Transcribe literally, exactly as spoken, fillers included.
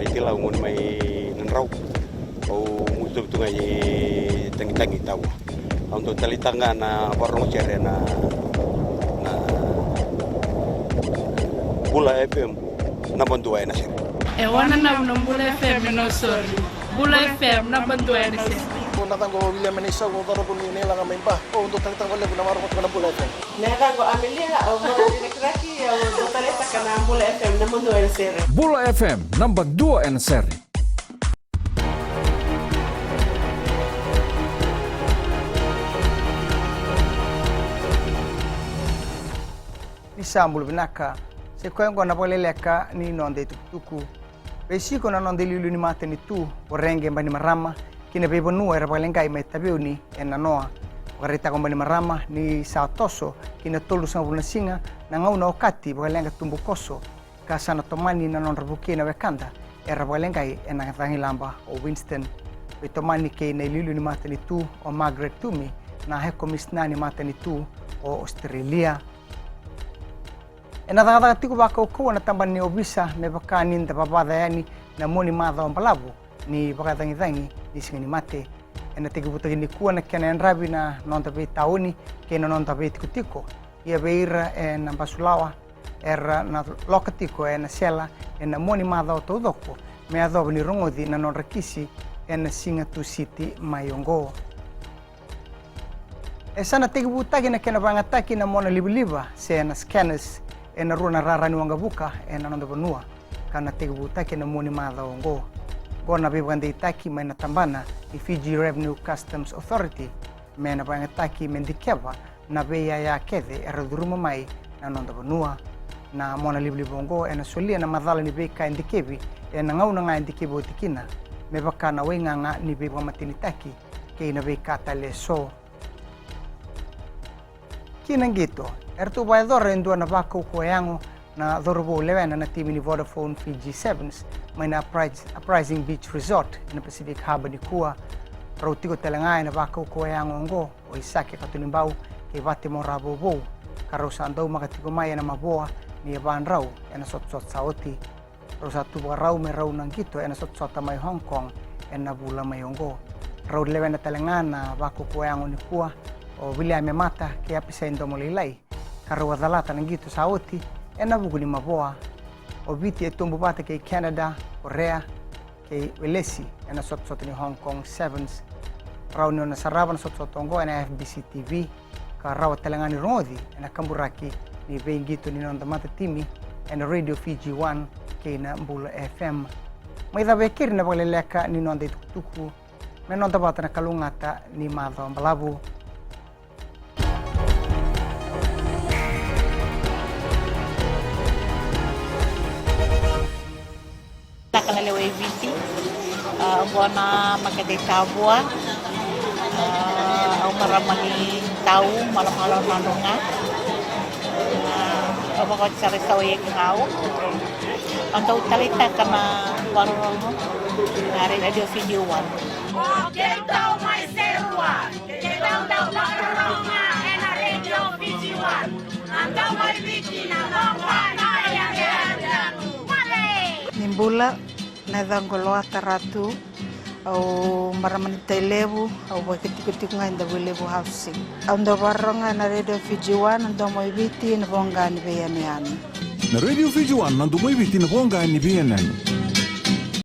Tilau, gone mai Nadrau. Au mutu tu ga i Tagitagi, Tavua. Au dau taleitaka ga na vakarorogo sere na, na Bula F M, naba dua ena sere. E wananavu na Bula F M e Nausori. Bula F M, naba dua ena sere. Na yacaqu o Viliame Naisau, au cauravou ni Nailaga mai Ba. Au dau taleitaka vakalevu na vakarorogo tiko na Bula F M. Na yacaqu o Amelia, au marama ni Rakiraki, au dau taleitaka na Bula F M, naba dua ena sere. Bula F M, naba dua ena sere. Ni sa bula vinaka. Sa i koya oqo na vakaleleka ni noda itukutuku. Veisiko na noda iliuliu ni matanitu, Voreqe Bainimarama, kei na veivanua era vakaleqai mai Taveuni ena noa. Vakaraitaka o Bainimarama ni sa toso ki na tolusagavulu na siga na gauna okati vakaleqa tubukoso, ka sa na tomani na nodra vukei na wekada era vakaleqai ena cagilaba o Winston. Veitomani kei na iliuliu ni matanitu o Margaret Toomey, na High Commissioner ni matanitu o Australia. Ena cakacaka tiko vakaukauwa na tabana ni ovisa me vaka ni da vavaca yani na mua ni macawa balavu ni vakacagicagi ni Siga ni Mate. Ena tekivutaki nikua na kena yadravi na noda veitaoni kei na noda veitikotiko. Ia vei ira ena basulawa, era na loka tiko ena sela ena mua ni macawa taucoko me yacova ni rogoci na nodra kisi ena siga Tusiti mai oqo. E sa na tekivutaki na kena vakayagataki na mona livaliva se na scanners ena rua na rara ni waqavuka ena noda vanua, ka na tekivutaki ena mua ni macawa oqo. Oqo na veivakadeitaki mai na tabana ni Fiji Revenue Customs Authority me na vakayagataki me dikeva na veiyaya kece era curuma mai na noda vanua. Na mona livaliva oqo ena solia na macala ni veika e dikevi ena gauna ga e dikevi oti kina, me vaka na waigaga ni veivakamatenitaki kei na veika tale eso. Ki na qito, eratou vakayacora e dua na vakaukauwa yago na cauravou lewena na timi ni Vodafone Fiji Sevens mai na Upris-, Uprising Beach Resort ena Pacific Harbour nikua. Rau tiko tale ga ena vakaukauwa yago oqo o Isake Katunibau kei Vate Mora Vouvou, ka rau sa daumaka tiko mai ena mavoa ni yavadrau ena sotasota sa oti. Rau sa tu vakarau me rau na qito ena sotasota mai Hong Kong ena vula mai oqo. Rau lewena tale ga na vakaukauwa yago nikua o Viliame Mata kei Apisai Domolailai, ka rau a calata na qito sa oti ena vuku ni mavoa. O Viti e tubu vata kei Canada, Korea kei Welesi ena sotasota ni Hong Kong Sevens. Rawa ni o na sarava na sotasota oqo ena F B C T V, ka rawa tale ga ni rogoci ena kaburaki ni veiqito ni noda matatimi ena Radio Fiji One kei na Bula F M. Mai cava e keri na vakaleleka ni noda itukutuku, me noda vata na kalougata ni macawa balavu. Taka na lewe i Viti, a, oqo na makete i Tavua, a, au marama ni Tau, Malomalo, Nadroga. A, au vakaoti sara i Sawaiyaki ga au. Au dau taleitaka na vakarorogo na Radio Fiji One. O keitou mai Serua, keitou dau vakarorogo ena Radio Fiji One. Na Dau mai Viti, na Dau mai Viti, na Dau mai Viti. Ni bula, na yacaqu o Loata Ratu, au marama ni Tailevu, au vakatikotiko ga e Davuilevu Housing. Au dau vakarorogo ena Radio Fiji One, na Dau mai Viti, na voqa ni veiyanuyanu. Na Radio Fiji One, na Dau mai Viti, na voqa ni veiyanuyanu.